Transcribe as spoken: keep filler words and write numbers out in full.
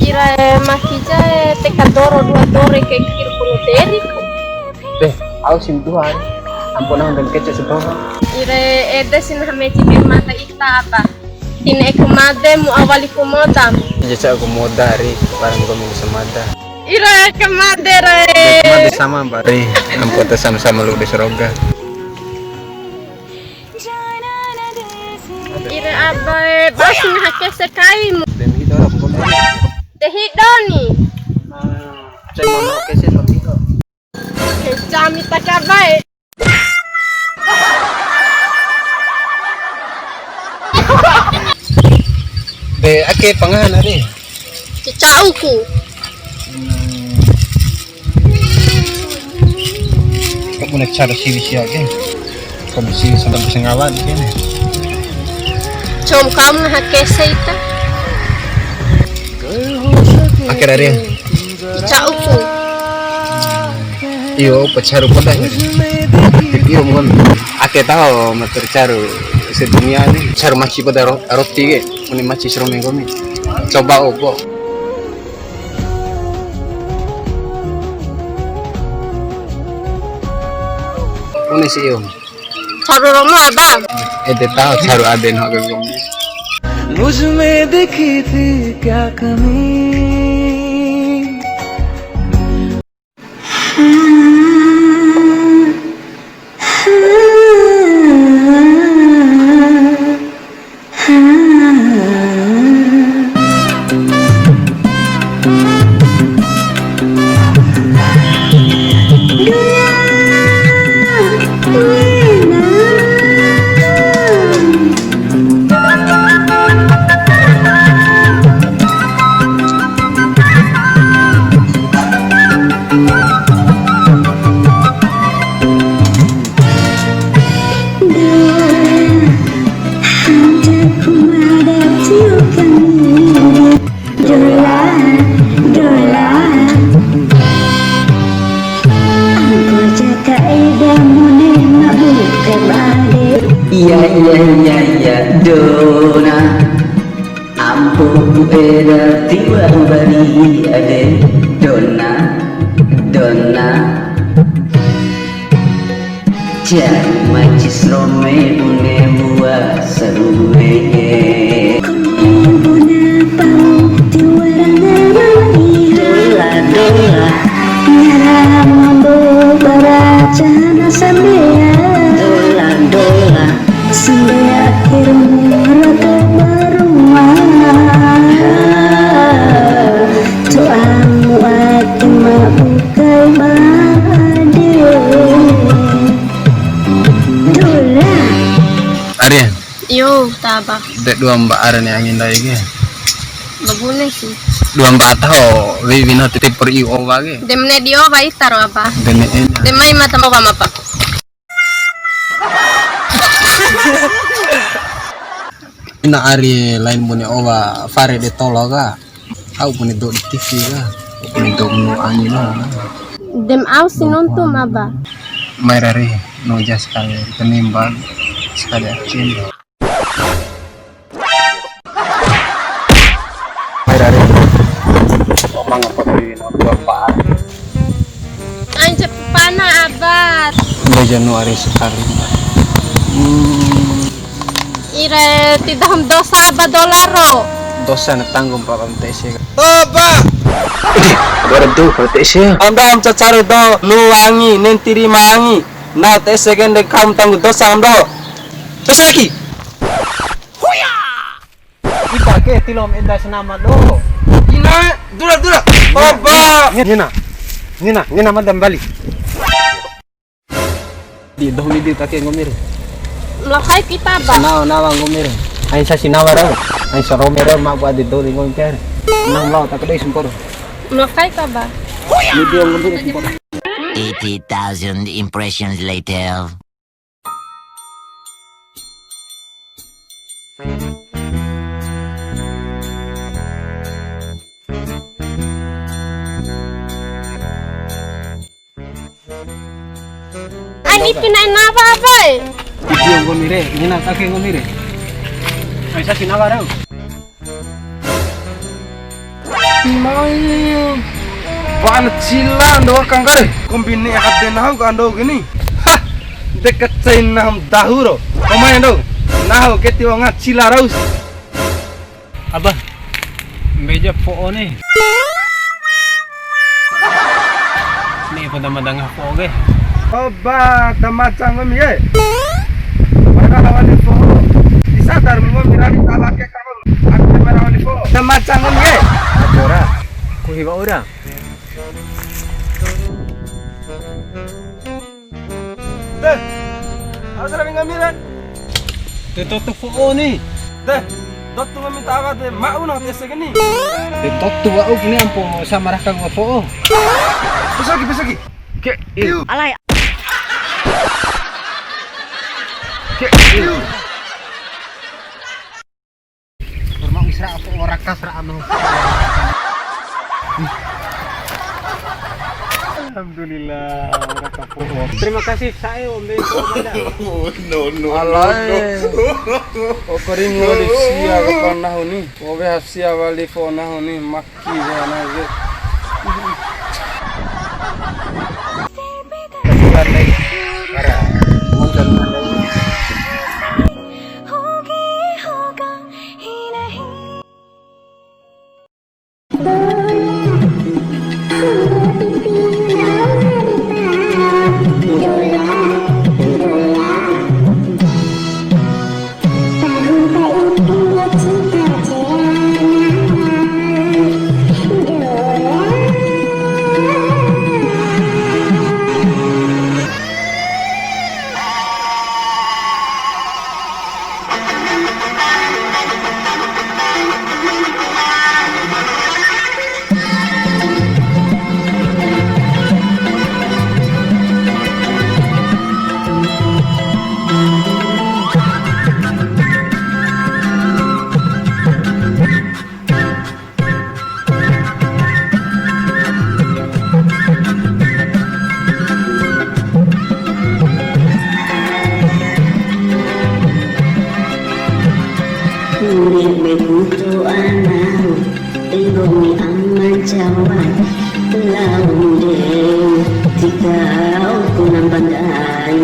Ira e, maki ja e, teka doro dua dore ke kir kunu deri ku. Deh, au sim tuhan. Ampun, ampun kece sedoho. Ira e, ede sin hameci ke mata ita apa? Tine ke made mu awali ku moda. Jaca aku moda ari, barang gua minggu semada. Ira e, ke made re. Ke made sama, Mbak. Ri, ampun, te sama-sama lu di seroga. Ira aba e, basi na hake sekaimu. Demi hido ra bukan. De hido ni. Nah, cek mau kese sotiko. Kecami takabae. De ake pangahan ari. Cicauku. Hmm. Kau punya cara siwi sia ke. Kau besi sampai bisa ngawan ke. Com kamu na hake seita. Akhir hari. Cicauku. Iyo, pacaru pada. Iyo, bukan. Ake tahu, mater caru sedunia ni. Caru maci pada ro-, roti ke. Muni maci serome komi. Coba opo. Muni si iyo. Caru romo aba. Ede tahu caru ade no ke komi. मुझ में देखी थी क्या कमी। Dola, dola. Ampo jaka eda mone ma buka bade. Iya, iya, iya, iya, dona. Ampo ku eda tiwa bani ade, dona, dona. Caru maci serome bune mbua sarume'e. Kone bona pau tiwara ngara iha. Dola, dola. Ngara mambo bara cahana sambea. Dola, dola. Sambea ake romo raka ba ruma. To'amu ake ma bukai bade. Dola. Ari, iyo, ta aba. De dua mba ara ni angi ndai ke. Babune si. Dua mba taho, wi wina titi per i owa ke. De mene di owa ita ro aba. De ne'e. De mai mata owa mapa. Ina ari lain bune owa fare de tolo ka. Au bune do di T V ka. Au bune do menu angi no. Dem au si nontu ma ba. Mai rari no ja sekali kenimbang sekali akin. Mai rari. Omang apa di no dua pa. Ance pana abat. Mai Januari sekali. Hmm. Ire, ti dahum dosa aba dola ro. Dosa na tanggung pa P M T S ya. Aba. Ede, aba redu P M T S ya. Amba am cacare do, lu angi, nentiri ma angi. Na T S ya gende kaum tanggung dosa amba. Dosa lagi. Huya. Ita ke tilom enda senama do. Ina, dura, dura. Aba. Ngena, ngena, ngena madam balik. Di doho midi ta ake nggomi re. Mlahai kita ba. Nawa nawa nggomi re. Ain sasi nawa rau. Ain sarome rau ma gua di doli nggomi ke. Nang lao ta kedai sempor. Mlahai ka ba. Midi nggomi re sempor. Eighty thousand impressions later. Ani pina nawa abe. Video nggomi re, ngena ta ake nggomi re. Aisa sinawa rau. Mai. Wan cila ndo kangkare. Kombini hade nahu ka ando gini. Ha. De kacai nahu dahu ro. Komai ndo. Nahu keti wanga cila raus. Abah, mbeja fo'o ni. Ni pada madanga fo'o ke. Oba, tamaca ngomi ye. Mara wali fo'o. Bisa dar ngomi rani talake kamu. Aku mara wali fo'o. Tamaca ngomi ye. Ajora, ku hiwa ura. Deh, asal ngami re. Te toto fo'o ni. Deh, toto ngami tawa de, mau na tese gini. Te toto wa'u ni ampo samaraka nggo fo'o. Besok, besok. Ke, iu. Alay. Ke, iu. Kurma isra apa ora kasra anu. Alhamdulillah, ora kapur. Terima kasih, saya Om Beko. No, no, no, Alai. Okoringo di sia kapan nahu ni. Obe hasia wali fo nahu ni. Mak Ure be kuto anahu, tenggomi ama jawa, launde tikau kunambandai.